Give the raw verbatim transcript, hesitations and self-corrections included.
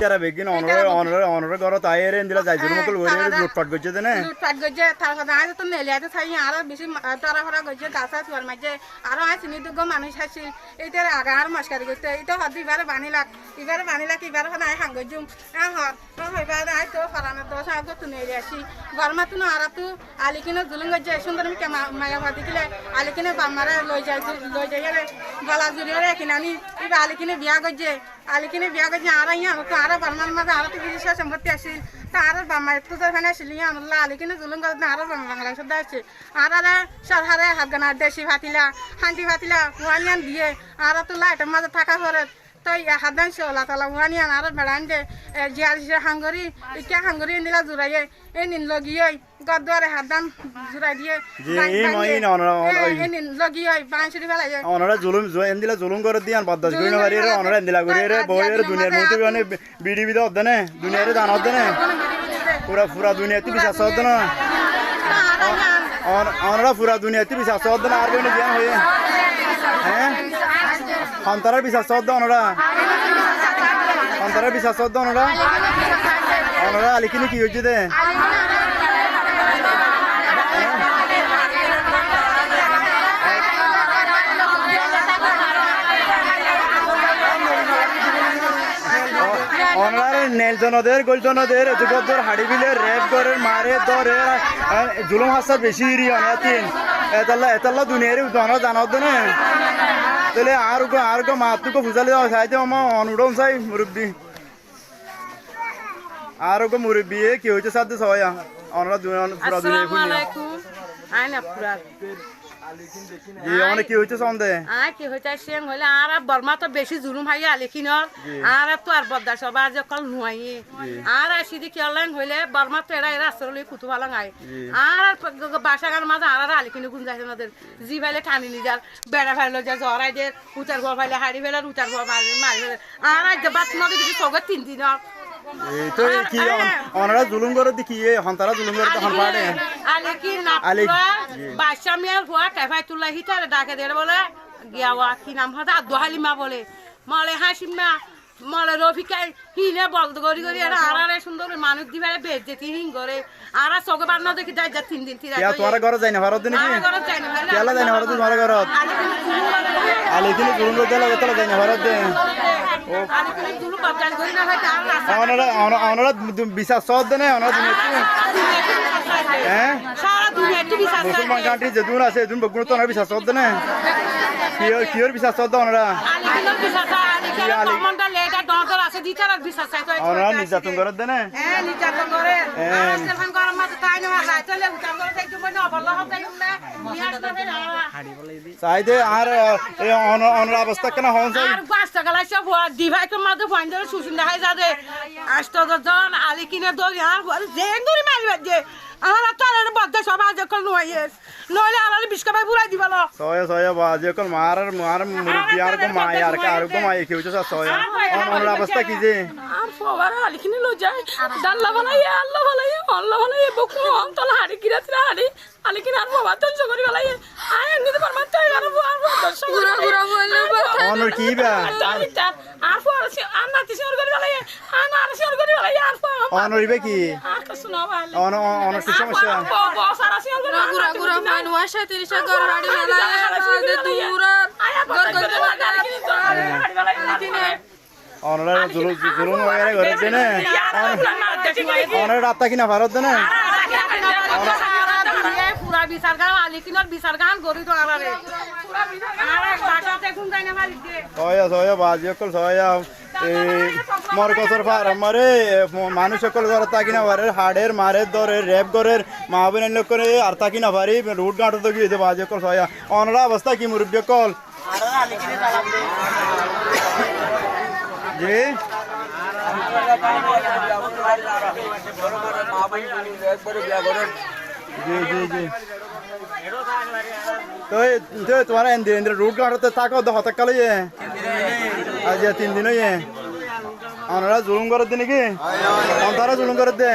Ítara beggín onoré, onoré, onoré górot aiyóre endilla zai zulum ókkol gorí lutfat goijjé de né? Lutfat goijjé, tar fore añára to neeli aiyóre sai, añára beci ma-, dóra fora goijjé, dasa suar maijjé, aró añára sini duggo manúic accíl, ítara age añáre mockari goittó, íte hoó de ibáre baní lak, ibáre baní lak, ibáre hoó de añí ham goijjum, añí hoór, hoói ibáre añí to foranor dos añí góttu neeli aiccí, góror mazé no añára to Alikine zulum goijjé, cúndor mikká ma-, maiyafua dekíle, Alikine bafmaré loi zai, loi zaiyóre, gola zuriyóre ekin aní, íba Alikine biya goijjé, Alikine biya goijjé, añára yíanottú, añára Bormar mazé añárattú beci sóo sompotti accíl, te añárar bafma ettú zai fán accíl, yíanolla Alikine zulum gorédde, añárar bafma Bangladecót accíl, añárare sorkare hotgana deci fatila, hanti fatila, fuain yían diyé, añárattú laitor mazé táka foré, toi e haddán cóola tola fuain yían añárar beçain de, e, jiyar cisar ham gorí, ikká ham gorí endilla zuraiyé, enin logiyói, gór duare haddán zurai diyé. Ji, bang-, ín, bangiyé. Ín, onora, on-, e, oi. Enin logiyói, bang suri felaiyé. Onora zulum, zu-, endilla zulum gorédde yían bordac gorí no faríyore, onora endilla goríyore, boiyóre duniyar mazé bidi bidi hoódde né, duniyare zanaódde né. Fura, fura duniyaittú bisar soódde né. On-, onora fura duniyaittú bisar soódde né, añár boine ziyán hoiyé. Hé? Hontarar bisar soódde onora. Hontarar bisar soódde onora. Onora Alikine ki goijjé dé? Onorare nelto no der, golto no der, etu goddor haçi bile, rep gorer, marer, dórer, e, zulum hassar beci iri onorattún. Etolla, etolla duniyare onora zanaódde né. Tóile añár uggwá, añár uggwá mattú uggwá fusali dó, saide oma, on uçón sai, murubbi. Añár uggwá murubbiye ki hoitó saádde sóiya. Onora du-, on-, fura duniyai fúinno. Assalamu alaikum. Añí na fura. Ji, one ki hoitó saón de? Añí ki hoitó saón hoilé, añára Bormat beci zulum háiye Alikinor. Ji. Añárattú ar bordac óibo, aijja ókkol nuaiyé. Ji. Añára aiccí de kiyólla hoilé, Bormat era, era asóle kutu fálang aiyé. Ji. Añárar p-, g-, g-, bacagar mazé añárare Alikine gunzaicé no der. Zi faile tani nizar, beça faile zai zorai der, utar fua faile haçi feler, utar fua mari, mari feler. Añára aijja bát no deki sogór tin din ór. Ei to ki, on-, onora zulum gorédde ki, e, hontara zulum gorédde hon fare? Alikin, Ali-, Abdullah, Baccá Miyar fua, Kefaitullah, hítare dake der bole, giya wa, ki nam hoó de, Abdu Halima bole, mole Hacim ma, mole Rofikai, híine bol gorí gorí, ere añárare cúndor manúic di fele, beizzoti hín gore. Añára sogé bar no deki de aijja tin din, tin rait. Kiyá, tuáñra górot zai no faródde né ki? Añára górot zai no faródde. Kiyólla zai no faródde tuáñra górot? Alikine zulum gorédde lage, tólla zai no faródde. Alikine zulum bordac gorí no faródde, añára rasta. Onora, on-, onora du-, bisar soódde né, onora duniyaittú? Hé? Sára duniyaittú bisar soódde. Musolman country zedún asé, edún beggúnottú onora bisar soódde né? Kiyór, kiyór bisar soódde onora? Alikinor bisar soódde, Alikinor Ali- commander, leader, dóñr dóñr asé, ítarar bisar soódde. Onora nirzatón gorédde né? Hé, nirzatón gorér. Hé. Añára selfan gorór mazé tái no, ar raite óile utar gorót táikkum, no, bolla hotá yum na, niyat no fela. Saide añára, e, on-, onor obosta kena hoón sai. Añár uggwá asta galaicá fua, difaikor mazé fuain dóri sucin dehái zade. Asto doc zon Alikine dóri, añár fuare zen dóri mari faijje. Añára tarare bodda sóba aijja ókkol nuaiyé. Noóile añárare bic kebái furai dibo lo. Sóiya, sóiya, bazi ókkol, marar, marar murubbi, ar uggwá mai, ar, ar uggwá mai, ki hoitó sar, sóiya. On-, onor obosta ki ze? Añár fuare Alikine loi zai. Dalla falaiye, alla falaiye, olla falaiye, bokkún on tola haçi, girasira haçi. Alikine añár fuare dóngco gorí falaiye. Añí enne de Bormat táki, añár fuare dóngco gorí falaiye. Gura, gura, bóli, bóli. Onor ki ba? Añár fuare si-, añár nati siñor gorí falaiye. Añáre siñor gorí félaiye, añár fua. Onor iba ki? Añár kessú no bái. Ono-, o-, onor ki somosya? Añár fua bo-, bo sára siñor gorí, añár gura, gura, gura, fua nuwa sátiri sá gor haçi félaiye, añár de dura. Gor gor gor. Onora zulum, zulum wagera gorer de ne? Onora rat táki no farer de ne? Sára duniyai fura bisar gan, Alikinor bisar gan gorí do añárare. Añára bacá te gúm zai no farir de. Sóiya, sóiya, bazi ókkol sóiya. Ei morkosor far mare, e, mo-, manúic ókkol górot táki no farer, haçer, marer, dórer, rep gorer, maa boin ókkol ar táki no fari, rut gañçot giyé de bazi ókkol sóiya. Onora obosta ki murubbi ókkol? Ji? Ji, ji, ji. Toi, toi tuáñra endilla, endilla rut gañçot táko de hotákkal óiye? Aijja tin din óiye. Onora zulum gorer de niki? Onora zulum gorer de?